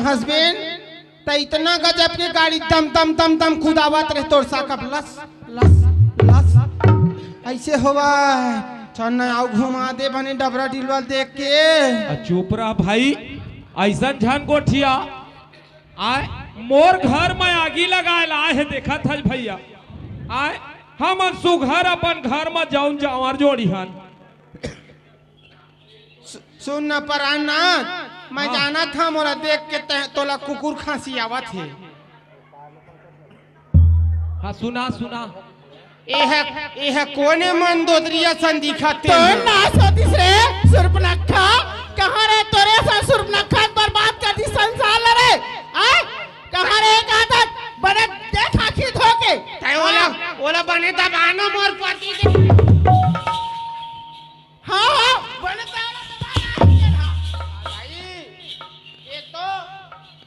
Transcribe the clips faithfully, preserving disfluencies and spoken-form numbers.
Husband, त इतना गजब के गाड़ी दम दम दम दम कुदावत रहे, तोर साकब लस लस लस ऐसे होवय। चल न, आउ घुमा दे बने डबरा डिलवा ल देख के। आ, चुप रह भाई, अइसन झन गोठिया। आय, मोर घर म आगी लगाय ला आय हे, देखत हस भइया। आय, हमन सुघर अपन घर म जउन जांवर जोड़िहन। सु-, सुन न परान नाथ, मैं हाँ। जानत हंव, मोला देख के तैं, तोला कुकुर खांसी आवत हे। हाँ, सुना, सुना। एह, एह कोने मंदोदरी असन दिखत हे? तोर नास होतिस रे, सुर्पनखा। कहाँ रे तोरे असन सुर्पनखा बर्बाद कर दिस संसार ल रे? आय? कहाँ रे एक आदत? बने देख आँखी धो के। तैं ओला, ओला बने दबानो मोर पति के। हाँ, हाँ, बने दबानो। भाई, ये तो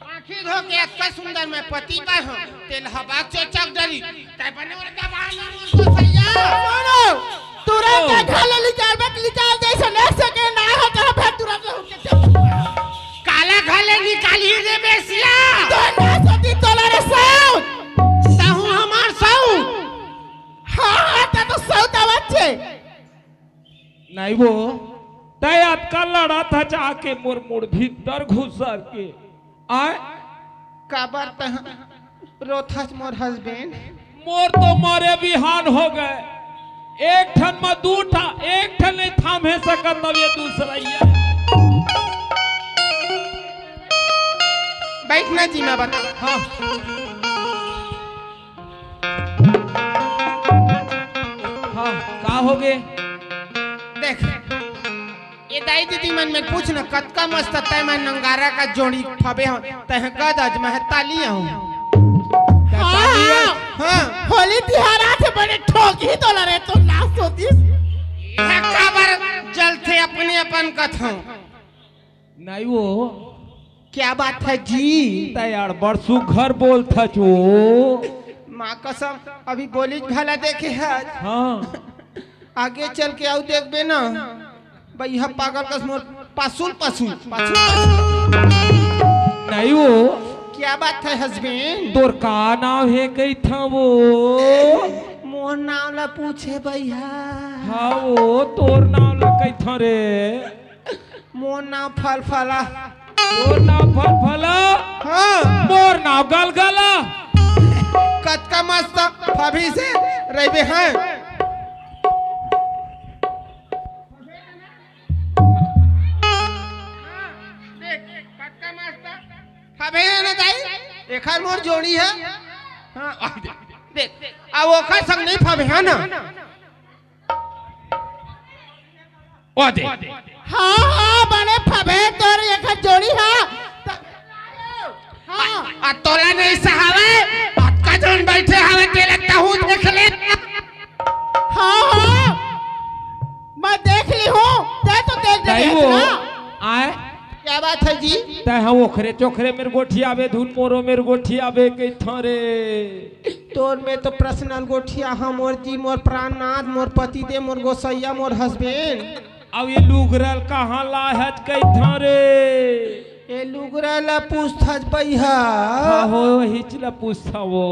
आँखी धो के अतका सुंदर मैं पति पाए हंव, तेला हवा चेचक डरी, तैं बने ओला दबानो मोर गोसइया। सुनो, तुरंत ओ। घर ले निकाल, बे निकाल, जइसे next second आय हो, कहाँ फेर तुरंत उठ के चल। काला घर ले निकालही रे बेसिया। तो ना सोती तोला रे साउथ। तहूँ हमार साउथ। हाँ, हाँ, तैं तो साउथ आवत हे। नहीं वो, तैं अतका लड़त हस जाके मोर मुड़ भीतर घुसर के। आय? काबर तैं रोथस मोर हस्बैंड? मोर तो मरे बिहान हो गे। एक ठन म दू ठा, एक ठन नइ थामे सकत, अब ये दूसरा ये। बैठ ना जी, मैं बता। हाँ। हाँ, का हो गे? देख, ए दाई दीदी मन में पूछ न, कतका मस्त तैं मैं नंगारा का जोड़ी फबे हंव, तैं गदज मैं ताली हंव। हाँ, हाँ। हाँ। होली तिहार आथे, बने ठोकही तोला रे, तो नास होतिस। ये काबर जलथे अपने अपन कथंव। नहीं वो। क्या बात है जी? तैं अड़बड़ सुघर बोलथस वो। माँ कसम, अभी बोलिच भला देखे हस। हाँ। आगे चल के अउ देखबे ना, बइहा पागल कस मोर पासुल, पासुल, पासुल, पासुल। नहीं वो। क्या बात है हस्बैंड? तोर का नाव हे कहिथंव वो? मोर नाव ला पूछे बइहा। हाँ वो, तोर नाव ला कहिथंव रे। मोर नाव फलफला। तोर नाव फलफला? हाँ। मोर नाव गलगला। कतका मस्त फबे से रहिबे हैं। देख, कतका मस्त फबे हे ना दाई? एखर मोर जोड़ी हे। हाँ, आ देख, देख, अब ओखर संग नइ फबे हे ना। ओ दे। हाँ, हाँ, बने फबे तोर एक जोड़ी हा। हाँ। आ, आ तोला नइ सहावय, अतका झन बइठे हवय, तेला तहूँ देख ले। हाँ, हाँ, मैं देख ली हूँ, तैं तो देख नहीं रहे वो, ना। आय। क्या बात है जी? तैं हा ओखरे चोखरे मेर गोठियाबे, धुन मोरो मेर गोठियाबे कहिथंव रे। तोर में तो पर्सनल गोठिया हा मोर जी, मोर प्राणनाथ, मोर पतिदेव, मोर गोसइया, मोर हस्बैंड। अउ ये लुगरा ल कहाँ लाय हस कहिथंव रे? ये लुगरा ल पूछथस बइहा। हाँ हो, वहीच ल पूछथंव वो।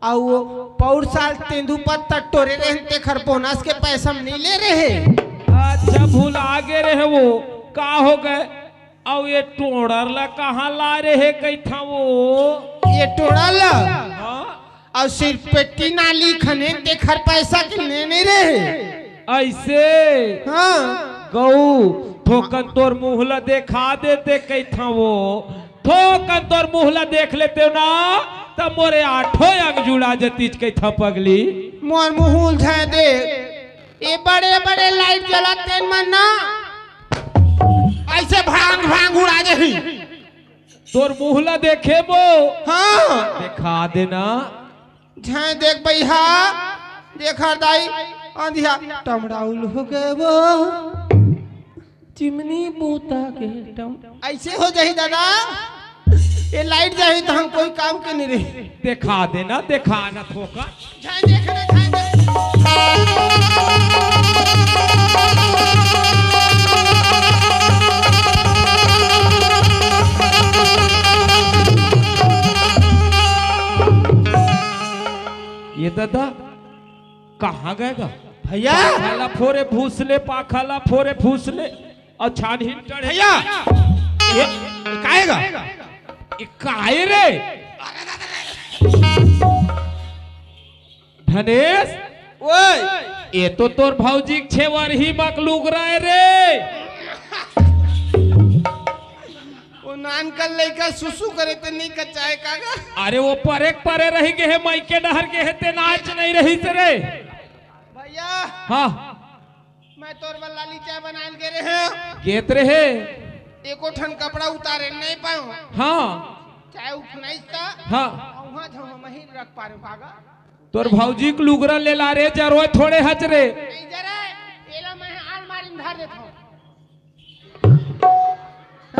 अउ वो पउर साल तेंदूपत्ता टोरे रहेन, तेखर बोनस के पैसा म नइ ले रहे। अच्छा, भुला गे रहे वो। का हो गे? अउ ये टोंड़ा ल कहाँ लाय रहे कहिथंव वो? ये टोंड़ा ल? हाँ। अउ सिर्फ पेटी नाली खने तेखर पैसा के ले नइ रहे। अइसे? हाँ। गऊ, थोकन तोर मुँह ल देखा देते कहिथंव वो। थोकन तोर मुँह ल देख लेतेंव ना, त मोरे आठों अंग जुड़ा जतिस कहिथंव पगली। मोर मुँह ल झन देख। ये बड़े-बड़े लाइट जलत तेन मन ना, अइसे भांग भांग उड़ा देही। तोर मुँह ल देखे वो। हाँ। देखा देना। झन देख बइहा, देखा दाई, अंधिया टमड़ाउल हो गे वो। चिमनी बूता के टम। अइसे हो जाही दादा, ये लाइट जाही त हम कोई काम के नइ रही। देखा देना, देखा ना थोकन। झन देख ना, झन देख। कहाँ गए गा? भैया। पाखा ला फोरे भूस ले, पाखा ला फोरे भूस ले। अउ छानहीन टड़े। भैया। ये, ये काहे गा? ये काहे रे? धनेश। ओए। ये तो तोर भौजी के छेवरही मक लुगरा हे रे। वो नान कल लइका सुसु करे ते नहीं कचाए कागा। अरे वो परे के परे रहि गे हे, मइके डहर गे हे ते नाच नहीं रहिस रे। भैया। हाँ। मैं तोर बर लाली चाय बनाए ल गे रहे हँव। गेत रहे। एको ठन कपड़ा उतारे नहीं पाऊँ। हाँ। चाय उठनाइस ता। हाँ। अउ हाँ, झ-, हम ही रख पा रहे कागा। तोर भौजी के लुगरा ले ला रे, जरोय थोड़े हच रे। नहीं जरे, एला मैं अलमारी में धर देत हँव।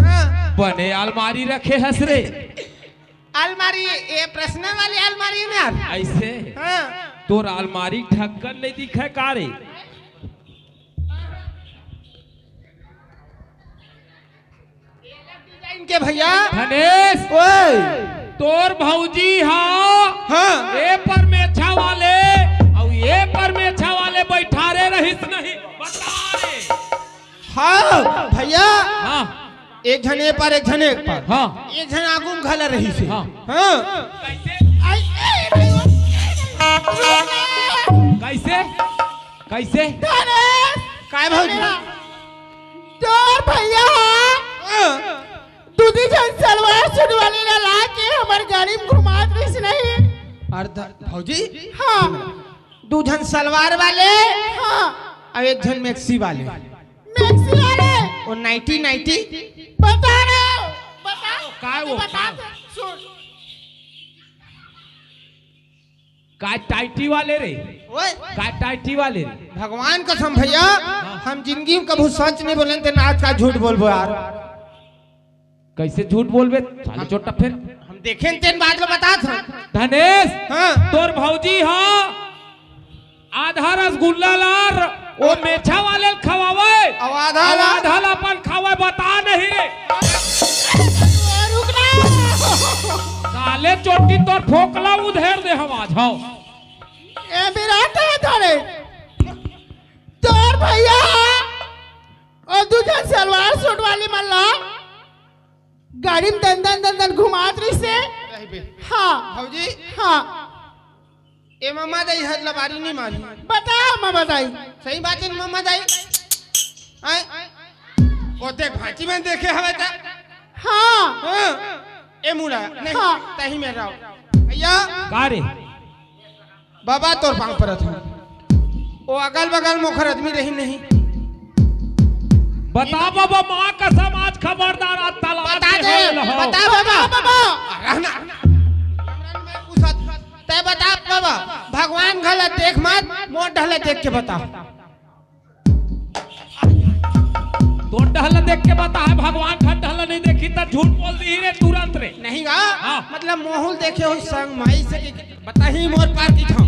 हाँ। बने अलमारी रखे हस रे। अलमारी, ये पर्सनल वाली अलमारी है ना यार? ऐसे? हाँ। तोर अलमारी ढक्कन नहीं दिखे का रे? ये अलग डिजाइन के भैया। धनेश, ओए। तोर भौजी हा। हाँ। ये पर मेछा वाले, अउ ये पर मेछा वाले बैठारे रहिस नहीं। बता रे। हाँ, भैया। हाँ। एक झन ए पर, एक झन ए पर। हाँ। एक झन आगू में घला रहिस हे। हाँ। हाँ। कैसे? कैसे? कैसे? धनेश! काय भौजी? तोर भैया हाँ। दू दू झन सलवार सूट वाली ला ला के हमर गाड़ी में घुमात रहिस नहीं। अरे ध-, भौजी? हाँ। दू झन सलवार वाले हाँ। अउ एक झन मैक्सी वाले। मैक्सी वाले? वो नाइटी, नाइटी। बता रहे हो, बता। काय वो? बता, सुन। काय टाइटी वाले रे? ओए। काय टाइटी वाले रे? भगवान कसम भैया, हाँ। हम जिंदगी में कभू सच नहीं बोलेन, ते आज का झूठ बोलबो यार। कैसे झूठ बोलबे? साले चोट्टा फेर। हम देखेन तेन बात ला बतात हँव। धनेश, हाँ। तोर भौजी हा आधा रसगुल्ला ला र-, वो मेछा वाले ल खवावे। अउ आधा अउ ला? आधा ला अपन खावे, बता नहीं रे। रुक ना। साले चोट्टी तोर फोकला उधेर दे हम आज, हाँ। ए विराट है थारे। तोर भैया अउ दू झन सलवार सूट वाली मन ला गाड़ी में दन दन दन दन घुमात रहिस हे। रहिबे। हाँ। भौजी। हाँ। ए ममा दाई हर लबारी नहीं मारी। बता ममा दाई। सही बात है ममा दाई। आय। ओते घाटी में देखे हवे ता। हाँ। हाँ। ए मुड़ा। नहीं। हाँ। तही में रहो। भैया। का रे? बाबा तोर पाँव परत हँव। ओ अगल बगल मोखर आदमी रही नहीं। बता बाबा, माँ कसम आज खबरदार, आज तलाक बता दे, बता बाबा। रहना। तै बता बाबा, भगवान घला देख मत, मोर ढला देख के बता। तोर ढला देख के बता है, भगवान खन ढला नहीं देखी त झूठ बोल दी रे तुरंत रे। नहीं गा, हाँ। मतलब मोहुल देखे हो संग माई से कि बताही मोर पार की ठाव।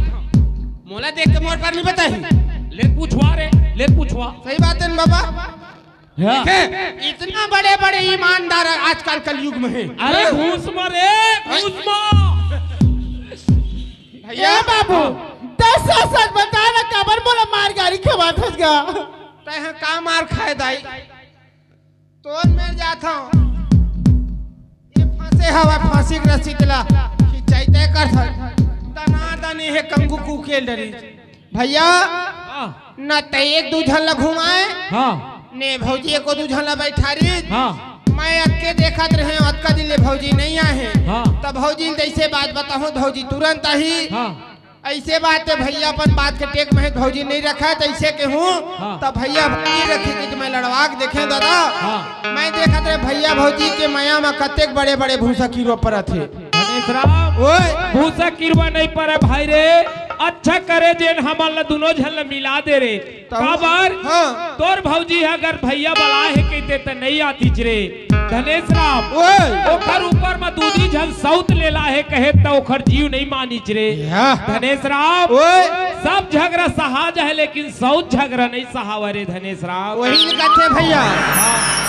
मोला देख के मोर पार नहीं बताही। ले पूछवा रे, ले पूछवा। सही बात है ना बाबा? हाँ। देखे, इतना बड़े-बड़े ईमानदार आजकल कलयुग में है। अरे घूस मारे, घूस मार। भैया। ए बाबू, हाँ। दस सच सच बता ना, काबर मोला मार गारी खवात हस गा? तै ह का मार खाए दाई? तोर मेर जात हव। ये फंसे हवा फांसी के रस्सी तेला खिंचाई तय कर थन। तना दनी हे कंगू कू खेल डरी। भैया, हाँ। न तै एक दू झन ला घुमाए, हाँ। ने भौजी एको दू झन ला बैठारी। हाँ। मैं अतके देखत रहे, अतका दिन ले भौजी नहीं आए हे। हाँ। त भौजी ल जैसे बात बताहूँ, भौजी तुरंत आही। हाँ। ऐसे बात है भैया, अपन बात के टेक में भौजी नहीं रखा, त ऐसे कहूँ, हाँ। त भैया भौजी रखे कि मैं लड़वा के देखे दादा। हाँ। मैं देखत रहे भैया भौजी के मया में कतेक बड़े-बड़े भूसा किरवा परत हे। धनेश राम, ओए। भूसा किरवा नहीं परे भाई रे, अच्छा करे जेन हमन ला दुनों झन ला मिला दे रे। तब काबर? हाँ। तोर भौजी ह अगर भैया बलाए हे कहिते त नहीं आतीच रे। धनेश राम, ओए। ओकर ऊपर म दू दी झन सौत लेला हे कहे त ओकर जीव नहीं मानीच रे। या। धनेश राम, ओए। सब झगड़ा सहा जाए लेकिन सौत झगड़ा नहीं सहावे रे धनेश राम। वही न कहते भैया। हाँ।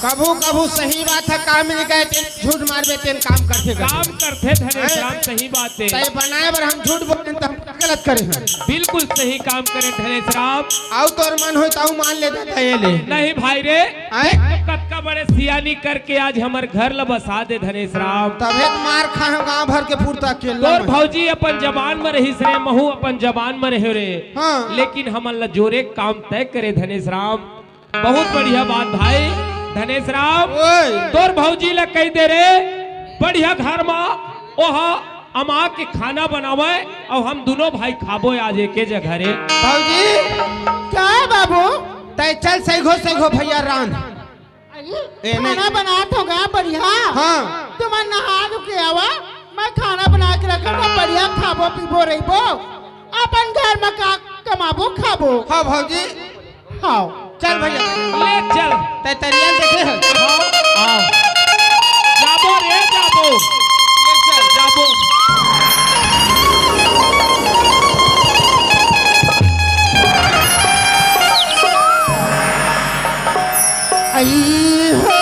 कभू कभू सही बात है, काम नहीं कहे तेन झूठ मारबे तेन काम करथे काम करथे। करथे धनेश हैं? राम, सही बात है। तय बनाए बर हम झूठ बोले त हम मदद करे हन। बिल्कुल सही काम करे धनेश राम। अउ तोर मन होय ताहू मान ले दादा ये ले। नहीं भाई रे, आय? देख तो कतका बड़े सियानी करके आज हमर घर ल बसा दे धनेश राम। तभे तो मार खाए हो गांव भर के पुरता अकेल्ला तोर में। भौजी अपन जबान में रहिस रे, महू अपन जबान में रहे रे। हाँ। लेकिन हमन ल जोरे काम तय करे धनेश राम। बहुत बढ़िया बात भाई धनेश राम। ओए। तोर भौजी ल कहि दे रे, बढ़िया घर म ओहा अमा के खाना बनावय अउ हम दुनों भाई खाबो आज एके जगह रे। भौजी। का बाबू? तय चल सही घो, सही घो भैया रांध। अरे, ए, नहीं। खाना बनात हो गा बढ़िया। हाँ। तुमन नहा धो के आवा, मैं खाना बना के रखत हंव, बढ़िया खाबो पीबो रहिबो, अपन घर म का कमाबो खाबो। हाँ भौजी। हाँ। चल भैया। ले चल। तय तरिया देखे हस? हाँ, हाँ। जाबो रे, जाबो। ले चल। जाबो। आई हो।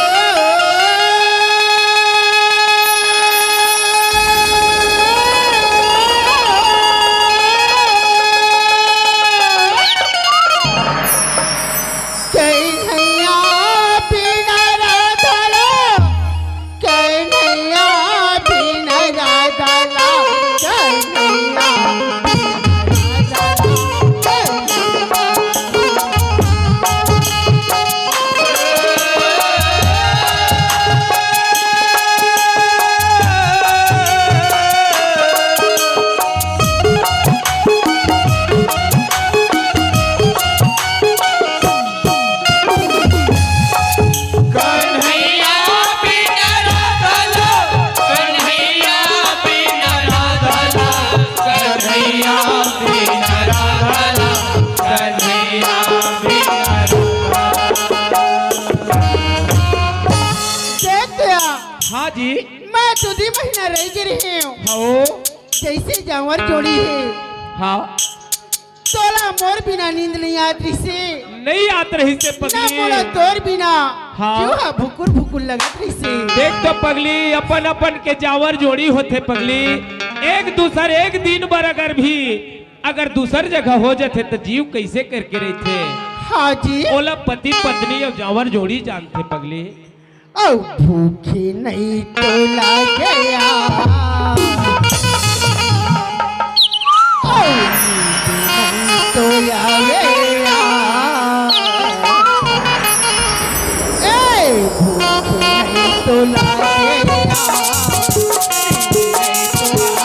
कन्हैया बिना राधा ला, कन्हैया बिना राधा ला, कन्हैया बिना राधा ला, कन्हैया। कन्हैया बिना राधा ला, कन्हैया बिना राधा ला, कन्हैया बिना राधा ला, कन्हैया बिना राधा ला। देख भैया, हाँ जी। मैं दू दी महीना रह गे रहेंव। हाँ। जइसे जांवर जोड़ी हे। हाँ। तोला मोर बिना नींद नइ आत रहिसे। नइ आत रहिसे ना पगली। मोला तोर बिना हाँ। जीव ह भुकुर भुकुर लगत रहिसे। देख तो पगली, अपन अपन के जांवर जोड़ी होथे पगली। एक दूसर एक दिन बर अगर भी अगर दूसर जगह हो जाथे त जीव कइसे करके रहिथे? हाँ जी। ओला पति पत्नी अउ जांवर जोड़ी जानथे पगली। अउ भूखे नइ तो लागे आ, अउ नींद नइ तो आवे आ। ए, भूखे नइ तो लागे आ, नींद नइ तो आवे आ।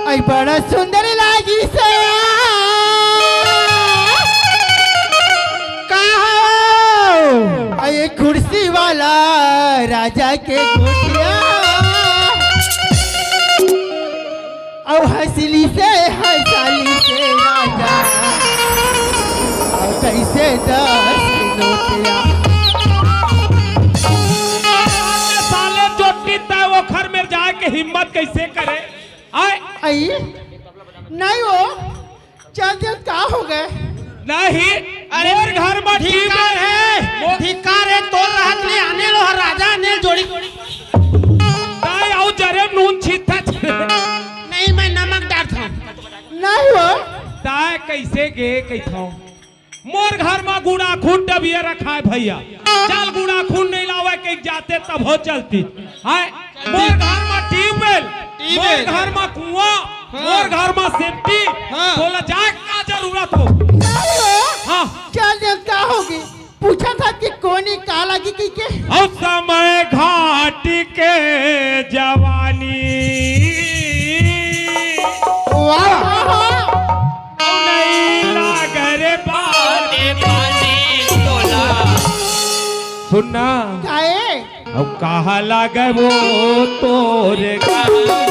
आई बड़ा सुंदर लागिस। का हो? आ ये कुर्सी वाला राजा के गोठिया। अउ हंसली से हंसाली से राजा, अउ कइसे दस नोटिया। कइसे करे? आय। आई? नहीं हो, चल दे, का हो गए? नहीं, अरे मोर घर में टीम धिक्कार हे, मोर धिक्कार हे, तोर रहत ले आने लो हर राजा, आने जोड़ी। ताय आऊ जरे नून छींचत। नहीं, मैं नमक डारत हूँ। नहीं हो। ताय कइसे गे कहिथव? मोर घर म गुड़ाखून डबिया रखाय भइया। चल गुड़ाखून नइ लावय कहिके जाते तभो चलतिस। हाय, मोर घर म ट्यूबवेल, ट्यूबवेल। मोर घर म कुआं, हाँ। मोर घर म सेफ्टी, हाँ। तोला जाय का जरूरत हो? नहीं हो। हाँ। चल दे, का होगे? पूछत हस कि कोनी का लागी कहिके? अउ समय घाटी के जवानी। वाह। अउ नइ लागे रे बात। सुन ना। काहे? अउ कहाँ लागे वो तोरे गाँव में?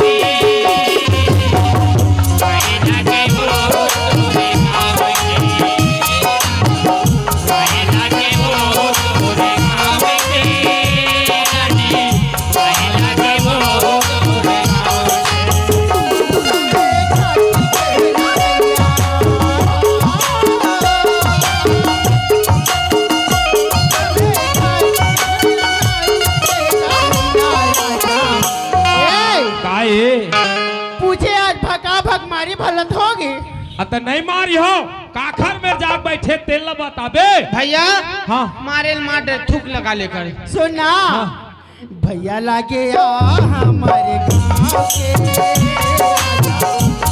ए! का ए? पूछे आज भका भक मारी भलत होगे। अत नहीं मारी हो, काखर में जाके बैठे तेल ला बताबे। भइया, हाँ। मारे ल मार डर, थूक लगा लेकर। सुन ना, हाँ। भइया लागे आ हमर गाँव के।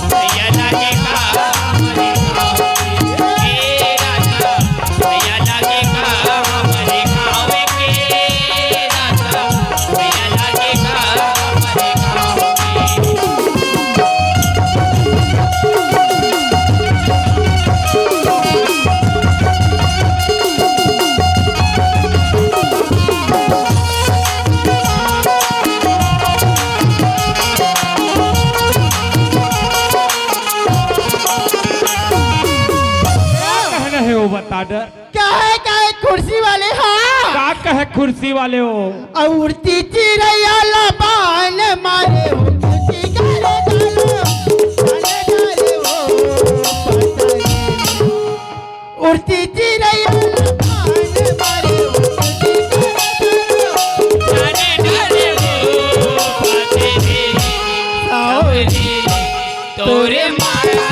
भइया लागे आ हमर गाँव के। ए राजा, भइया लागे आ हमर गाँव के। राजा, भइया लागे आ हमर गाँव के। का कहना हे वो बता दे। कहे, कहे कुर्सी वाले, हाँ। का कहे कुर्सी वाले हो? अउ उड़ती चिरैया ला बान मारे हो, उड़ती करे डालो, डाले डाले हो, पता नहीं। उड़ती चिरैया ला बान मारे हो, उड़ती करे डालो, डाले डाले हो, पता नहीं। सावली। तोरे माया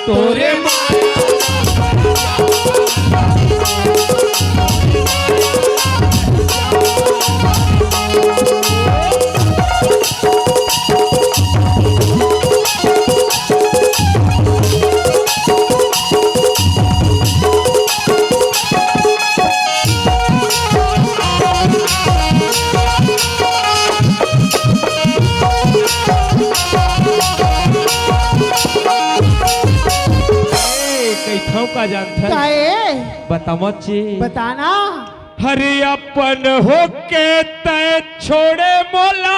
तोरे माया। ए, कइथव का जानथस? काहे? बतावत ची। बताना। हरे अपन होके तैं छोड़े मोला।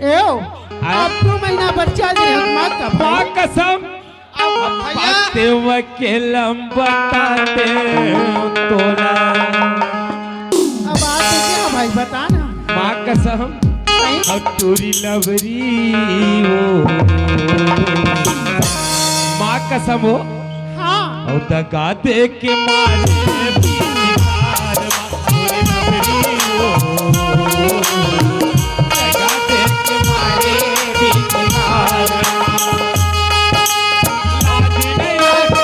एओ, आय। अब दू महीना बच्चा जे हम मत का माँ भाई। कसम। अब भैया। बातें वकेलम बताते तोरा। अब बात तो क्या भाई, बता ना। माँ कसम। नहीं। अब टूरी लबरी वो। कसम हो। हाँ। अउ दगा दे के मारे बिहार मा, अरे बाप रे ओ। दगा दे के मारे बिहार मा। लाज नहीं लागे।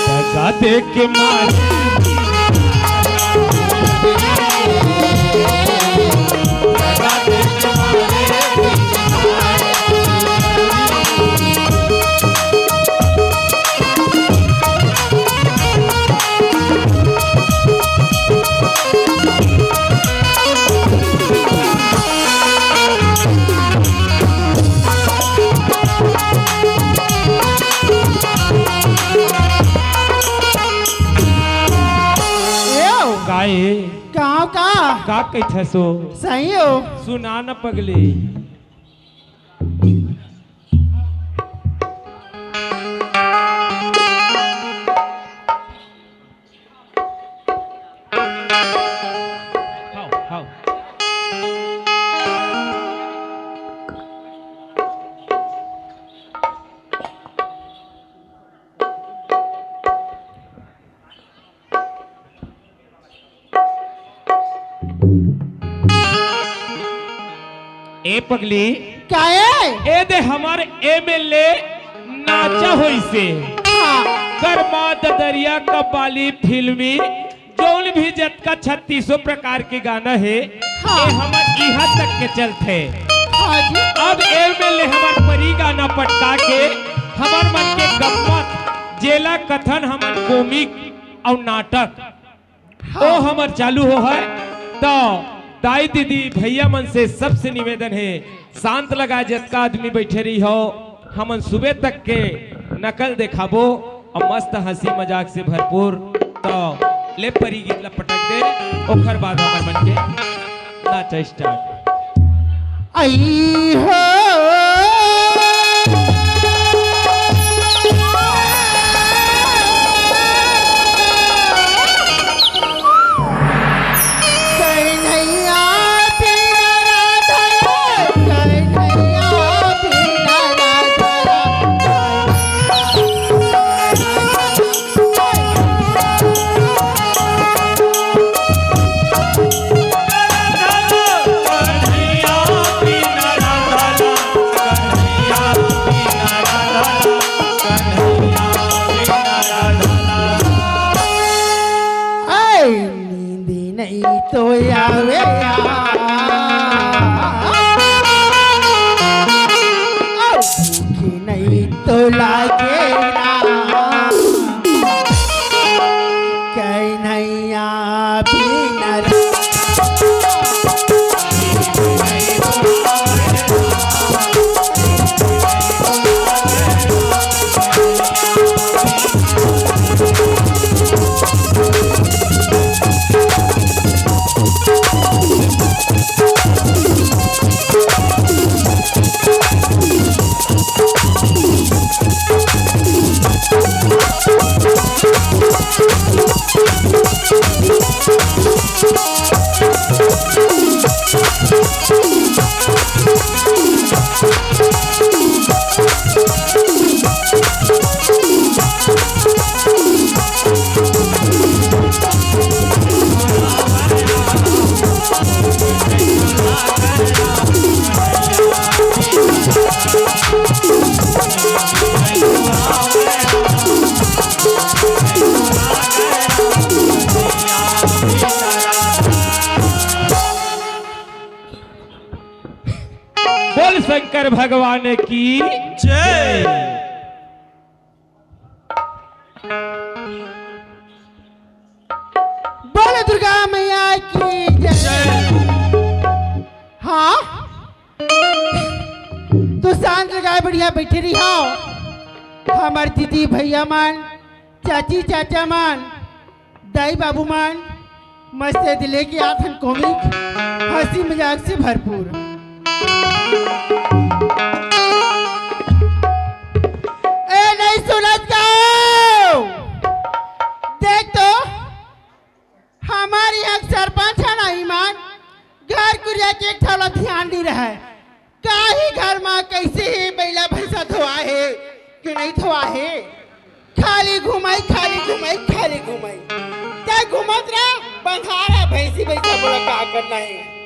दगा दे के मारे। ए हो। का ए? गाँव का? का कहिथस ओ? सही हो। सुना न पगली। हाव, हाव। ए पगली, काहे? ए दे हमर एमएलए नाचा होइसे। हाँ। कर्मा ददरिया कबाली फिल्मी जौन भी जतका छत्तीसों प्रकार के गाना हे, हाँ। ये हमर इहाँ तक के चलथे। हाँ जी। अब एमएलए हमर परी गाना पटका के हमर मन के गम्मत, जेला कथन हमन कोमिक अउ नाटक, हाँ। ओ हमर चालू हो हे। तो दाई दीदी भैया मन से सबसे निवेदन हे, शांत लगा, जतका आदमी बैठे रही हो, हमन सुबह तक के नकल देखाबो अउ मस्त हंसी मजाक से भरपूर। तो ले परी गीत ला पटक दे, ओखर बाद हमर मन के नाचा स्टार्ट। आई हो। कन्हैया बिना राधा, कन्हैया बिना राधा। ऐ नींद नहीं तो आवे यार। और भूख नहीं तो लागे ना। कन्हैया बिना बोल शंकर भगवान की जय। बोल दुर्गा मैया की जय। हाँ, तो शांत लगाए बढ़िया बैठे रही हो। हमर दीदी भैया मन, चाची चाचा मन, दाई बाबू मन, मस्त दिले के आथन कॉमिक, हंसी मजाक से भरपूर। ए, नहीं सुनत का? देख तो, हमर यहाँ सरपंच है ना ईमान, घर कुरिया के एक ठो ला ध्यान नहीं रहे। काही घर मा कैसे ही बैला भैंसा धोआ है कि नहीं धोआ है? खाली घुमाई, खाली घुमाई, खाली घुमाई। तैं घुमत रह, बंधार है भैंसी भैंसा, बोला का करना है?